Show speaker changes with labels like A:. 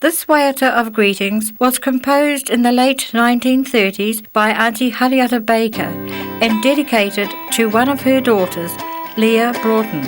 A: This waiata of greetings was composed in the late 1930s by Auntie Hariata Baker and dedicated to one of her daughters, Leah Broughton.